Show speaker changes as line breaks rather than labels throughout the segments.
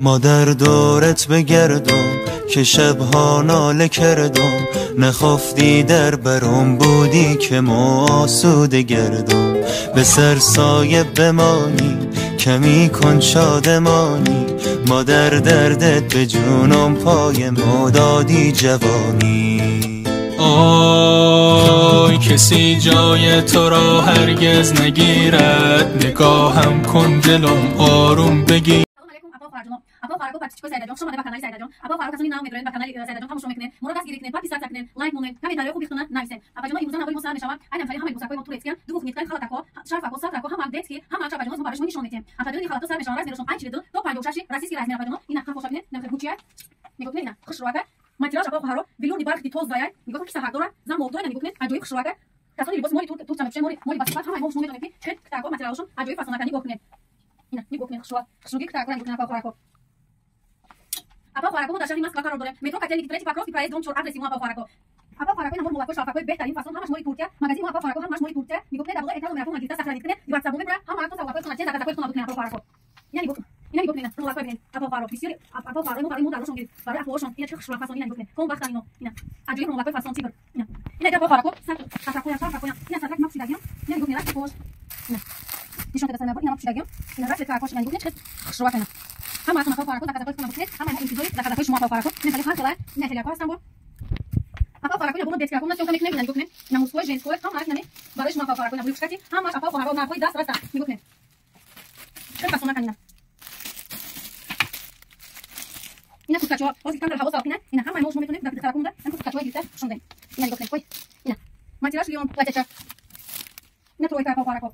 مادر دورت بگردم که شبها ناله کردم، نخفتی در برم بودی که ما آسوده گردم. به سر سایه بمانی کمی کن شادمانی، مادر دردت به جونم پای ما دادی جوانی.
آی کسی جای تو را هرگز نگیرد، نگاهم کن دلم آروم بگیر.
Апа хоҳарако, подписчикои Саидаҷон, хуш омада ба канали Саидаҷон. Апа хоҳарако, касони нав медоред ба канали Саидаҷон тамошо мекунед, моро дастгирӣ кунед, подписаться кунед, лайк монед, комментариҳои хуби худтона нависед. Апаҷоно, имрӯза навори мо сар мешавад. Айнан хеле ҳамаи либосакҳои мо турецкиян, двухниткаи халатакҳо, шарфакҳо, сатракҳо, ҳама детский, ҳама апаҷоно мо барои шумо нишон медиҳем. Апаҷоно, ин халатҳо сар мешаванд, размерашон 42 то 56 российский размер. Апаҷоно, ина хафоша бинед, ина гучия, нигоҳ кунед, ина хушрӯака. Материалаш, апа хоҳаро, велюрный бархати тозая, нигоҳ кунед, ки саҳар дора, замок дора, нигоҳ кунед, аҷоиб хушрӯака. Касони либоси моли туркча мепӯшанд, моли басифат, ҳамаи мо шумо медонед, ки чӣ китакҳо материалашон аҷоиб фасонака, нигоҳ кунед. Ина нигоҳ кунед, хушрӯа, хушрӯги китакҳоро нигоҳ кунед, апа хоҳарако. Апа хоҳарако, мо дар шаҳри Москва қарор дорем. Метро Котельники, третий Покровский проезд, дом 4, адреси мо, апа хоҳарако. Апа хоҳарако, ин ҳамон молакҳои шалфакҳои беҳтарин фасон, ҳамаш моли Туркия. Магазини мо, апа хоҳарако, ҳамаш моли Туркия. Нигоҳ кунед, дар болои экран номератон гирифта сохранить кунед, WhatsApp мебара, ҳама акто саволҳои худтона, заказҳои худтона бикунед, апа хоҳарако. Ина нигоҳ, ина нигоҳ кунед, молакҳои бинед, апа хоҳаро, бисёри апа хоҳарои мо барои мо дарошон гирифт, барои апоҳошон. Ина чӣ хушрӯ фасон, ина нигоҳ кунед. Ком вақтан ино, ина аҷоиб молакҳои фасон тибр. Ина, ина апа хоҳарако, сатракҳоям, шарфакҳоям, ина сатрак ма пӯшидагиам, ина нигоҳ кунед, растакош. Ина нишон дода сар ина ма пӯшидагиам, ина расткакош, ина нигоҳ кунед, чӣ хушрӯ ина. Ҳама акто апа хоҳарако, заказҳои худтона бикунед, ҳамаи мо интизори заказҳои шумо, апа хоҳарако. Ина хеле ҳар хела, ина хеле ҳастам бо. Апа хоҳарако, ина бо детский комната съёмка мекунем, ина нигоҳ кунед, ина мужской, женской, ҳама ина барои шумо, апа хоҳарако, ина брюкшкати, ҳамаш, апа хоҳаро, нархҳои даст раста. Нигоҳ кунед. Чӣ фасона ина. Ина курткачаҳо, ҳозир камтар ҳаво салқина, ина ҳамаи мо шумо метавонед дар духтараконда ин курткачаҳои гирифта пӯшондем. Ина нигоҳ кунед, ой, ина материалаш лион платьяча. Ина тройка, апа хоҳарако.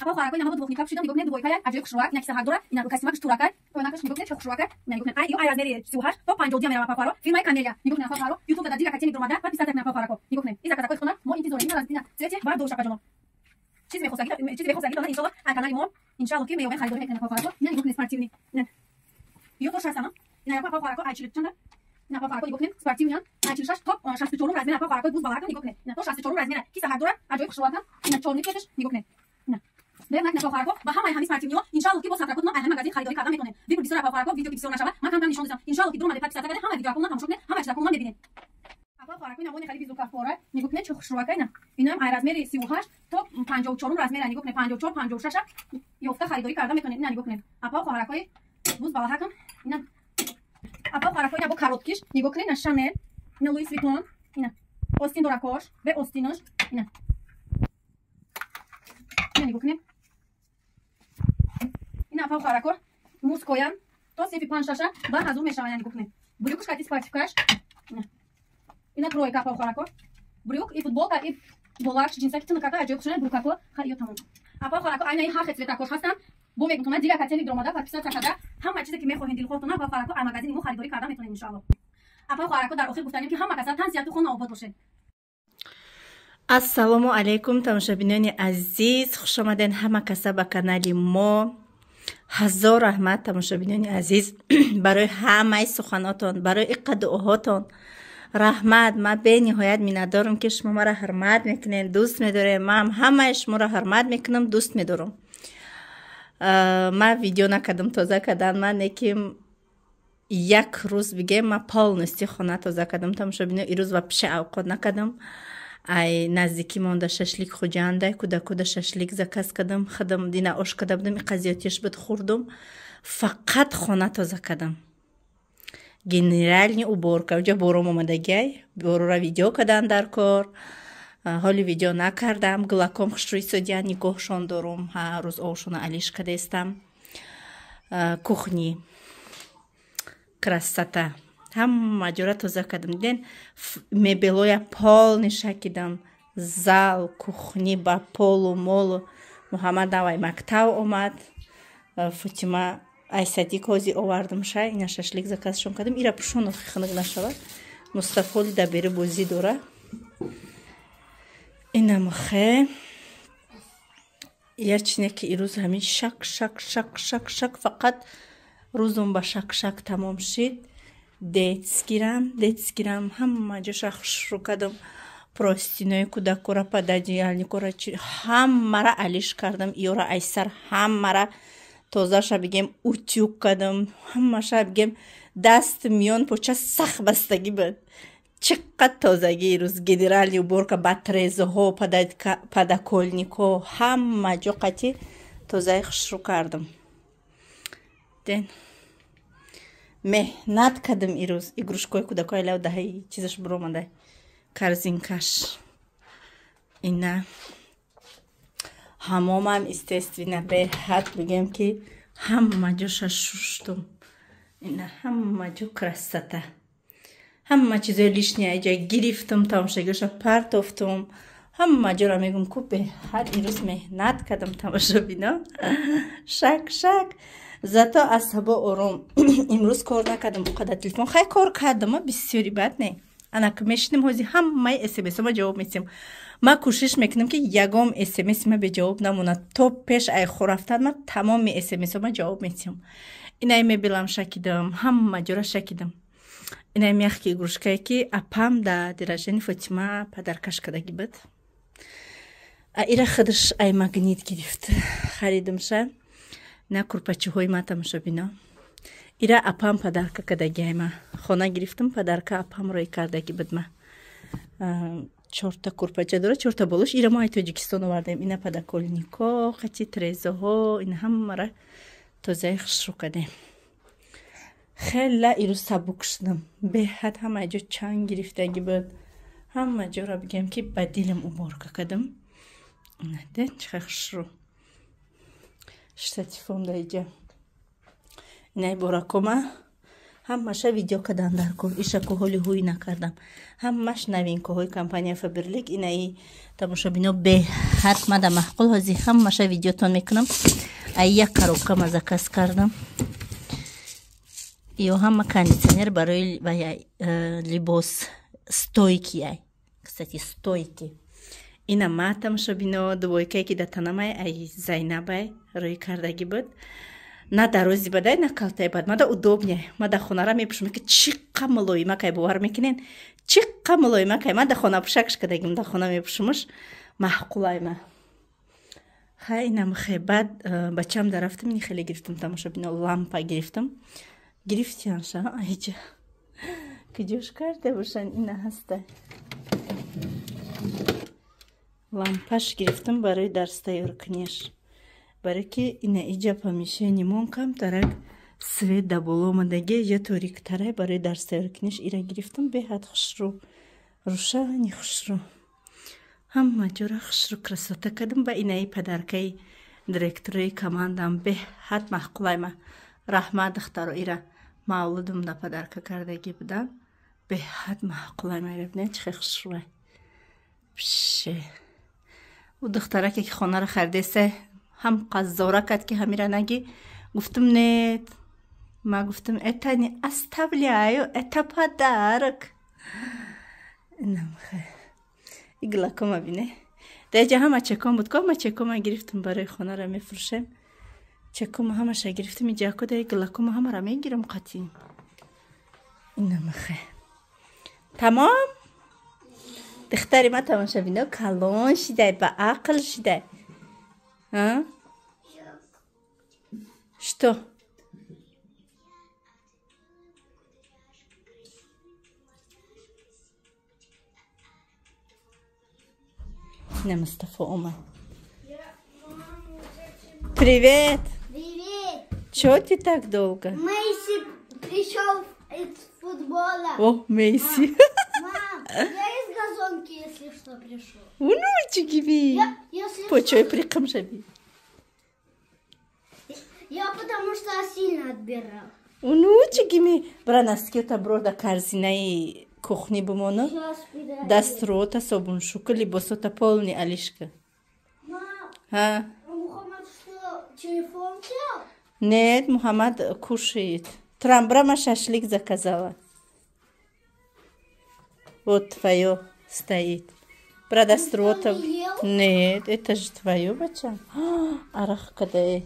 Апа хоҳарако, ина мо двухнитка пӯшидам, нигоҳ кунед, двойка аҷоиб хушрӯак, ина кисаҳак дора, ина костюмакаш туракай, поёнакаш нигоҳ кунед, чӣ хушрӯака. Ина нигоҳ кунед, ай ё ай размери 38 то 52 мерава, апа хоҳаро. Фирмаи Камелия. Нигоҳ кунед, апа хоҳаро, YouTube да дигар катени дуромада, подписаться кунед, апа хоҳарако. Нигоҳ кунед, ин заказҳои худтона мо интизорем. Ина ина цвети бардош, апаҷоно. Чиз мехостагӣ, чиз мехостагӣ дона, иншоаллоҳ, ай канали мо, иншоаллоҳ ки меёбем, харидорӣ мекунем, апа хоҳарако. Ина нигоҳ кунед, спортивный. Ина ё то 60 ама. Ина апа хоҳарако, ай 40 чанда. Ина апа хоҳарако, нигоҳ кунед, спортивный, ай 46 то 64 размер, апа хоҳарако, буз балака, нигоҳ кунед. Ина то 64 размер, кисаҳак дора, аҷоиб хушрӯака. Ина чорный цветаш, нигоҳ кунед. Ина Бернак, апа хоҳарако, ба ҳамаи ҳамин спортивниҳо, иншоаллоҳ ки бо сатракотона ай ҳамин магазин харидорӣ карда метавонед. Вибр бисёр, апа хоҳарако, видео ки бисёр нашавад, ман кам-кам нишон дидам. Иншоаллоҳ ки дуромаде, подписаться карда, ҳамаи видеоҳоро тамошо кунед, ҳамаи чизаконро мебинед. Апа хоҳарако, ина мони хеле бизукафпора, нигоҳ кунед, чӣ хушрӯака ина. Инаам ай размери 38 то 54 размера, нигоҳ кунед, 54, 56 ёфта харидорӣ карда метавонед. Ина нигоҳ кунед. Апа хоҳаракои буз балаҳакам, ина апа хоҳарако, ина бо короткиш, нигоҳ кунед, ина Шанел, ина Луис Витон, ина остин доракош, бе остинош, ина. Ина нигоҳ кунед. Ина апа хоҳарако, мужскоян то синфи 5-6 ба ҳазур мешаванд, нигоҳ кунед. Брюкш кати спортивкаш. Ина. Ина тройка, апа хоҳарако. Брюк и футболка и болакш ҷинсаки тунукака аҷоиб хушрӯ брюкако, ха ё тамом. Апа хоҳарако, айна ин ҳар хел цветакош ҳастанд. Бо мегӯтона дигар катени дуромада, подписаться карда, ҳама чизе ки мехоҳед дилхоҳтона, апа хоҳарако, ай магазини мо харидорӣ карда метавонед, иншоаллоҳ. Апа хоҳарако, дар охир гуфтанем ки ҳама каса тан сиҳату хона обод бошед.
Ассалому алайкум, тамошобинони азиз, хушомаден ҳама каса ба канали мо. Ҳазор раҳмат, тамошобинони азиз, барои ҳамаи суханотон, барои иққа дуоҳотон раҳмат. Ман бениҳоят миннатдорам, ки шумо маро ҳурмат мекунед, дӯст медорем. Ман ҳамаи шуморо ҳурмат мекунам, дӯст медорам. Ман видео накардам, тоза кардан ман неким як рӯз бигем, ман полностью хона тоза кардам, тамошобино. Ирӯз вообще авқот накардам. Ай наздикӣ монда шашлик Хуҷандай, кӯдакуда шашлик заказ кардам, худам дина ош карда будам, иқа зиёдтиш буд, хӯрдум. Фақат хона тоза кардам, генеральный уборка. Уҷа бором омадагиай, борора видео кардан дар кор, ҳоли видео накардам. Гулаком хушрӯи содия, нигоҳшон дорум, ҳар рӯз овшона алиш кардестам. Кухни красота, ҳама ҷора тоза кардам. Диден, мебелоя полный шакидам, зал, кухни ба полу молу. Муҳаммад навай мактаб омад, Фотима ай садик ҳози овардамша. Ина шашлик заказшон кардам, ира пӯшону хунук нашавад. Мустафоли дар бери бозӣ дора. Инамхе як чине ки ирӯз ҳамин шак шак шак шак шак, фақат рӯзум ба шак шак тамом шид. Детскирам ҳама ҷоша хушрӯ кардам, простинои кӯдакора, пододеяльникора, ҳамара алиш кардам, иёра айсар ҳамара Тозаша бигем утюг кардам, ҳамаша бигем даст миён поча сахт бастагӣ буд. Чӣ қад тозагӣ ирӯз, генеральный уборка ба трезоҳо, подоконникҳо, ҳама ҷо қати тозаи хушрӯ кардам. Ден меҳнат кардам ирӯз. Игрушкаҳои кӯдакҳои лав даҳаи чизаш биромада, корзинкаш. Ина ҳамомам, естественно, беҳад бигем ки ҳама ҷоша шуштум. Ина ҳама ҷо красота. Ҳама чизои лишний ҷа гирифтум, тамошагиша партофтум. Ҳама ҷоро мегум ку беҳад ирӯз меҳнат кардам, тамошобино. Шак шак. Зато асабо ором. Имрӯз кор накардам қадар телефон. Хай кор кардам, бисёри бад не. Анака мешинем ҳози ҳамаи смсома ҷавоб медиҳем. Ман кӯшиш мекунам ки ягон смс ма беҷавоб намонад. То пеш ай хор рафтан ман тамоми смсома ҷавоб медиҳам. Инай мебелам шакидам, ҳама ҷора шакидам. Инай мягкий игрушкае ки апам да дирожени Фотима подаркаш кардагӣ буд. А ира худаш ай Магнит гирифт. Харидамша. На курпачиҳои ма, тамошобино. Ира апам подарка кардагиай ма. Хона гирифтам, подарка апам рӯй кардагӣ буд ма. Чорта курпача дора, чорта болош. Ира мо ай Тоҷикистон овардем. Ина подоконникҳо, қати трезоҳо, ина ҳамара тозаи хушрӯ кардем. Хела ирӯз сабук шудам. Беҳад ҳама ҷо чанг гирифтагӣ буд. Ҳама ҷоро бигем ки ба дилам уборка кардам. Ден чӣ хушрӯ. Штативом да иҷа. Инай боракома ҳамаша видео кадан дар кор. Ишаку ҳоли ҳуй накардам. Ҳамаш новинкаҳои компания Фаберлик. Инаи тамошобино беҳад мада маъқул. Ҳозир ҳамаша видеотон мекунам. Ай як коробка ма заказ кардам. Ё ҳама кондитсионер барои либос стойки ай. Кстати, стойки. Ина ма тамошобино двойкае ки да танамай ай Зайнабай рӯй кардагӣ буд. На дарози бадай, на калтаи бад. Мада удобне. Мада хонара мепӯшам ки чӣ қа мулоимакай, бовар мекунен? Чӣ қа мулоимакай. Мада хона пӯшакш кардагим, да хона мепӯшумаш. Маъқулай ма. Хай инам хе баъд бачам да рафтам, ини хеле гирифтам тамошобино, лампа гирифтам. Гирифтианша, айҷа. Куҷош карда бошан, ина ҳаста. Лампаш гирифтам барои дарс тайёр кунеш. Барои ки ина иҷа помещение мон камтарак свет да боло омадаги, иҷа ториктарай, барои дарс тайёр кунеш ира гирифтам, беҳад хушрӯ. Рӯшани хушрӯ. Ҳама ҷора хушрӯ красота кардам. Ба инаи подаркаи директорои командам беҳад маъқулай ма. Раҳмат духтаро, ира мавлудум да подарка кардагӣ будам. Беҳад маъқулай ма, ира бинед чӣ хел хушрӯай. Пше. У духтараке ки хонаро харидеса ҳам қаззора кард ки ҳамира наги. Гуфтум нет. Ма гуфтум это не оставляю, это подарок. Инам хе. Иглакома бине. Даҷа ҳама чеком буд, ко ма чекома гирифтум барои хонаро мефурӯшем. Чекома ҳамаша гирифтум, иҷако да иглакома ҳамара мегирам қатӣ. Инам хе. Тамом? Духтари ма тамошобино калон шидай, ба ақл шидай. А? Что? Не, Мустафа омад. Привет!
Привет!
Чё ты так долго?
Месси пришел из футбола.
О, Месси.
Мам, я из газонки, если что, пришел.
Внучки ви. Почой прикам шаби.
Я потому что сильно отбирал.
Внучки ми. Бра носки та брода корзинаи кухни бумону. Дастрота собуншука либосота полный алишка.
Мам,
а?
Мухаммад что, телефон взял?
Нет, Мухаммад кушает. Трамбрама шашлык заказала. Вот твое стоит. Продастрота. Нет, это же твое, бача. Арах, когда я...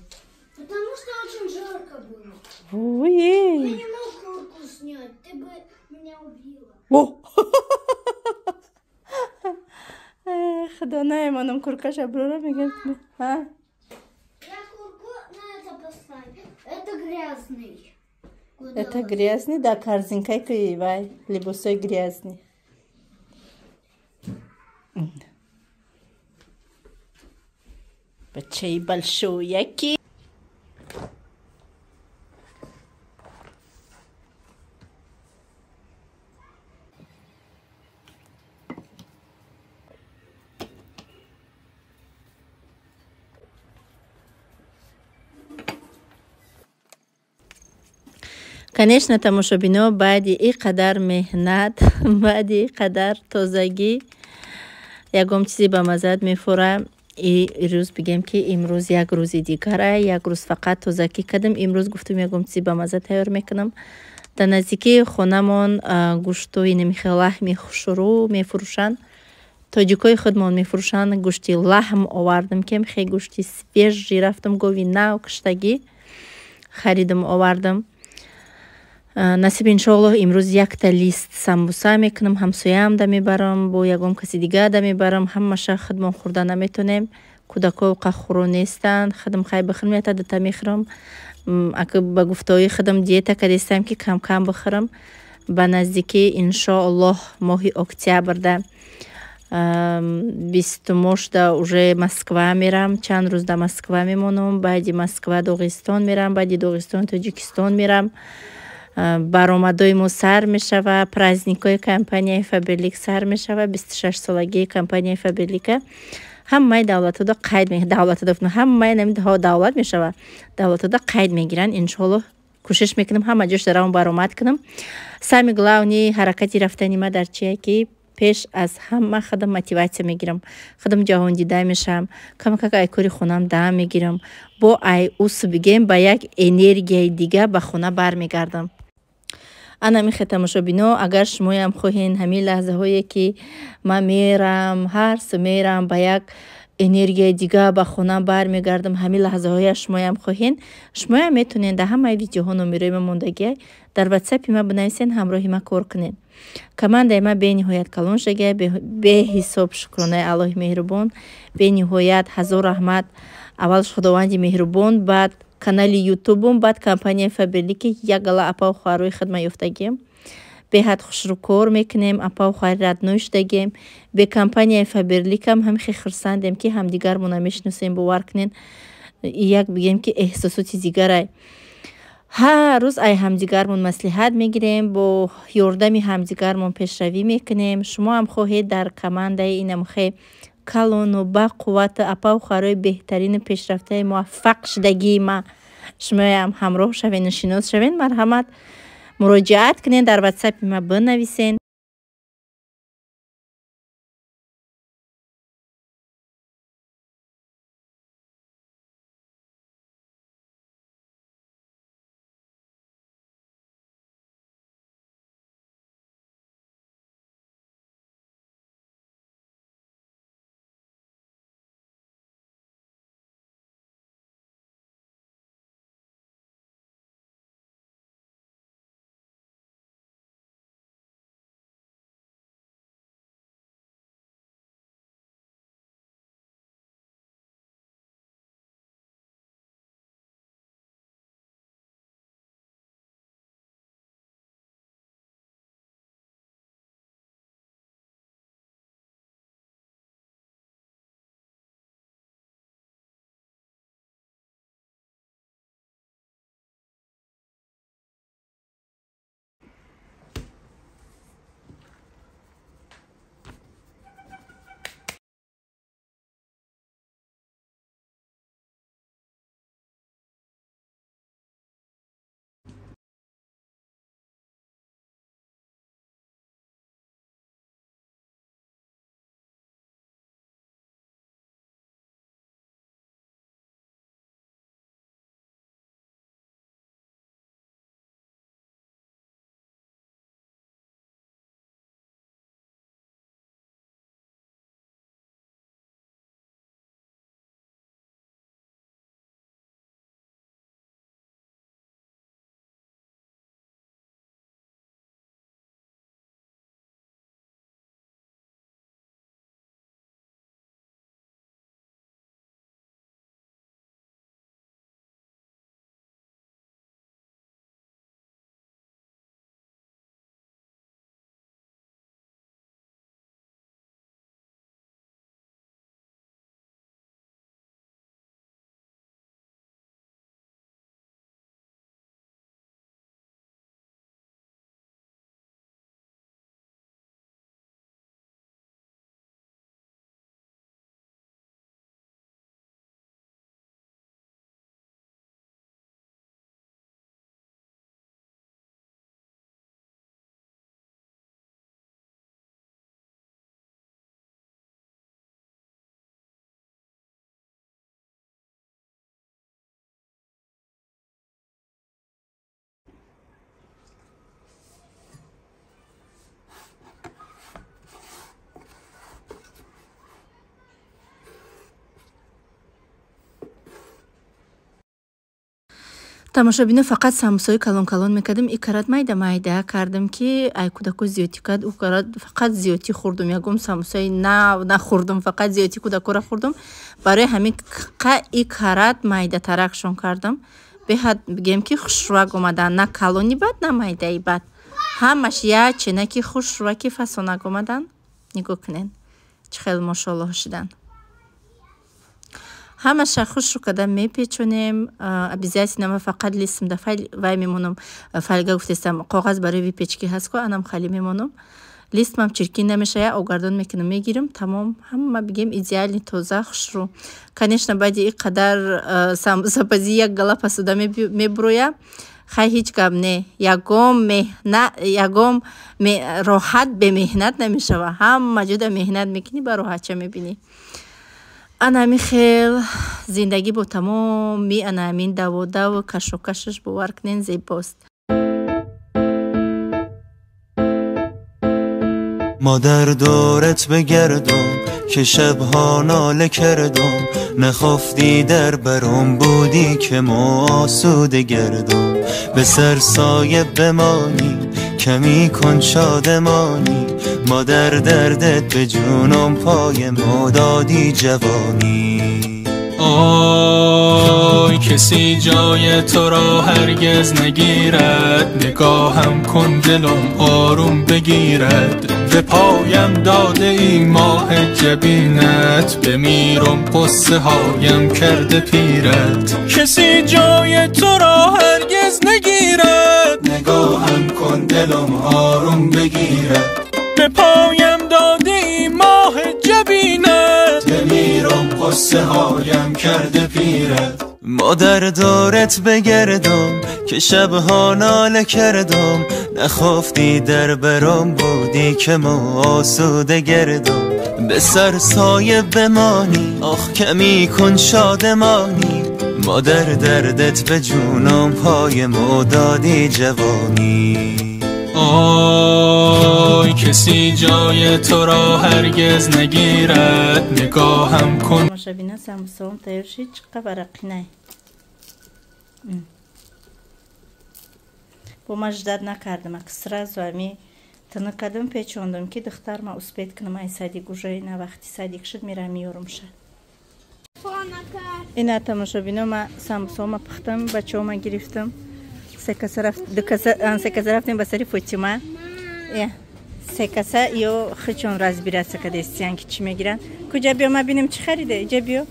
Потому что очень жарко было.
Ой.
Я не мог куртку снять, ты бы меня убила.
О! Эх, да, манам куркаша брора мегет. А?
Я курку на это поставила. Это грязный. Куда
Это
он?
Грязный, да, корзинкай ки вай, либосои грязный. Бачаи большой яки. Конечно, тамошобино, баъди ин қадар меҳнат, баъди ин қадар тозагӣ ягон чизе ба маззат мефура. Ирӯз бигем, ки имрӯз як рӯзи дигара, як рӯз фақат тозагӣ кардем. Имрӯз гуфтем, ягон чизе ба мазза тайёр мекунам. Дар наздикии хонамон гӯшту инамихел лаҳми хушрӯ мефурӯшанд, тоҷикои худмон мефурӯшанд. Гӯшти лаҳм овардам, ки хе гӯшти свежий, рафтам, гови нав куштагӣ харидам, овардам. Насиб, иншоаллоҳ, имрӯз якта лист самбуса мекунам, ҳамсояам да мебарам, бо ягон каси дига да мебарам. Ҳамаша худмон хӯрда наметонем, кӯдако қахӯро нестанд. Худам хай бихӯрам, якта дута мехӯрам. Ака ба гуфтаҳои худам диета кардистам, ки камкам бихӯрам. Ба наздикӣ, иншоаллоҳ, моҳи октябрда, 20-умошда уже Москва мерам, чанд рӯз да Москва мемонам, баъди Москва Доғистон мерам, баъди Доғистон Тоҷикистон мерам. Баромадои мо сар мешава, праздникҳои компанияи Фаберлик сар мешава, 26-солагии компанияи Фаберлика. Ҳамаи давлатҳода қайд, давлатҳода, ҳамаи намидҳо давлат мешава, давлатҳода қайд мегиранд. Иншоаллоҳ, кӯшиш мекунам, ҳама ҷош даравон баромад кунам. Самый главный ҳаракати рафтани ма дар чие, ки пеш аз ҳама худам мотиватсия мегирам, худам ҷаҳондида мешавам, камакак ай кори хонам дам мегирам, бо ай усу бигем ба як энергияи дига ба хона бармегардам. Ана михе, тамошобино, агар шумоям хоҳен ҳамин лаҳзаҳое, ки ман мерам, ҳар су мерам, ба як энергияи дига ба хона бармегардам, ҳамин лаҳзаҳоя шумоям хоҳен, шумоям метонен дар ҳамаи видеоҳо номерои ма мондагиай, дар ватсапи ма бинависен, ҳамроҳи ма кор кунен. Командаи ма бениҳоят калон шудагиай, беҳисоб шукронаи Аллоҳи меҳрубон, бениҳоят ҳазор раҳмат. Аввал Худованди меҳрубон, баъд канали ютубум, баъд компанияи Фаберлики, як гала апаву хоҳарҳои хидмат ёфтагием. Беҳад хушрӯ кор мекунем, апаву хоҳари родной шудагием. Бе компанияи Фаберликам ҳамихе хурсандем, ки ҳамдигармона мешиносем. Бовар кунен, як бигем, ки эҳсосоти дигарай. Ҳар рӯз ай ҳамдигармон маслиҳат мегирем, бо ёрдами ҳамдигармон пешравӣ мекунем. Шумо ҳам хоҳед дар командаи инамхе калону бақуввату апаву хоҳарҳои беҳтарину пешрафтаи муваффақ шудагии ма шумоям ҳамроҳ шавену шинос шавен, марҳамат, муроҷиат кунед, дар ватсапи ма бинависен. Тамошобино, фақат самбусаҳои калон калон мекардем, и карат майда майда кардем, ки ай кӯдако зиёдтӣ кард. Ӯ карат фақат зиёдтӣ хӯрдум, ягон самбусаи нав нахӯрдум, фақат зиёдтӣ кӯдакора хӯрдум. Барои ҳамин қа и карат майдатаракшон кардам. Беҳад бигем, ки хушрӯак омадан, на калони бад, на майдаи бад, ҳамаш як ченаки хушрӯаки фасонак омадан. Нигоҳ кунед, чӣ хел мошоллоҳ шудан. Ҳамаша хушрӯ карда мепечонем. Обязательно ма фақат листм да вай мемонам, фольга гуфтестам, коғаз барои выпечки ҳаст ко, анам хали мемонам. Листмам чиркин намеша, як огардон мекунам, мегирам, тамом. Ҳама бигем, идеальный, тоза, хушрӯ. Конечно, баъди ин қадар самбусапазӣ як гала пасуда мебуроя. Хай, ҳеҷ гап не, ягон ягон роҳат бемеҳнат намешава. Ҳама ҷода меҳнат мекунӣ, ба роҳатча мебинӣ. Ана ҳамин хел зиндагӣ бо тамоми ана ҳамин даводаву кашокашаш, бовар кунед, зебост.
مادر دورت بگردم که شبها ناله کردم، نخفتی در برم بودی که ما آسوده گردم. به سر سایه بمانی، کمی کن شادمانی، مادر دردت به جونم، پای ما دادی جوانی.
آی کسی جای تو را هرگز نگیرد، نگاهم کن دلم آروم بگیرد. به پایم داده ای ماه جبینت، بمیرم قصه هایم کرده پیرت. کسی جای تو را هرگز نگیرد، نگاهم کن دلم آروم بگیرد. به پایم داده ای ماه جبینت، بمیرم قصه هایم کرده پیرت.
مادر دورت بگردم که شبها ناله کردم، نخفتی در برم بودی که ما آسوده گردم. به سر سایه بمانی، آخ کمی کن شادمانی، مادر دردت به جونم، پای ما دادی جوانی.
آی کسی جای تو را هرگز نگیرد، نگاهم کن.
Тамошобино, самбусаом тайёр шид, чӣ қа варақинай. Бо ма ждать накардам, ак сразу ами тинук кардам, печондам, ки духтарма успеть кунам ай садик. Уже ина вақти садик шуд, мера меёрумша. Ина, тамошобино, ма самбусаома пухтам, бачаома гирифтам, се каса рафтем ба сари Фотима. Се каса ё хичон разбираться кадестиян, ки чӣ мегиранд. Куҷа биё, ма бинем, чӣ хариде. Иҷа биё,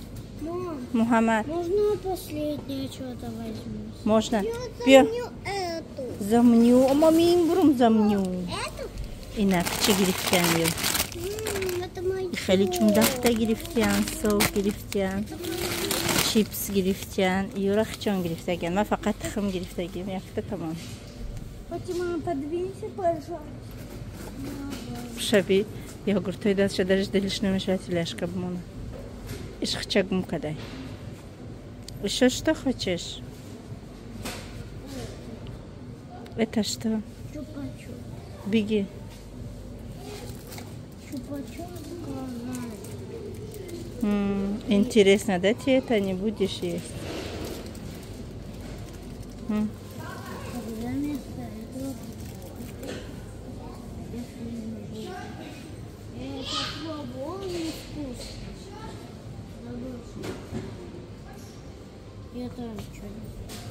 Муҳаммад.
Можно последнее что-то возьму?
Можно. Биё, замню, ама мебурум, замню. Ина чӣ гирифтиян ё хеле чундафта гирифтиян, сок гирифтиян, чипс гирифтиян, ёра хичон гирифтагиян. Ман фақат тухм гирифтагиям, якта, тамом.
Фатима, подвинься, пожалуйста.
Шаби йогуртои дастша дариш дилиш намешавад, ляшка бимона. Иш хича гум кадай. Ещё что хочешь? Это что? Беги. Интересно, да, ты это не будешь есть? М?
Тогда вместо этого я это пробовал, невкусно. Я тоже что-нибудь.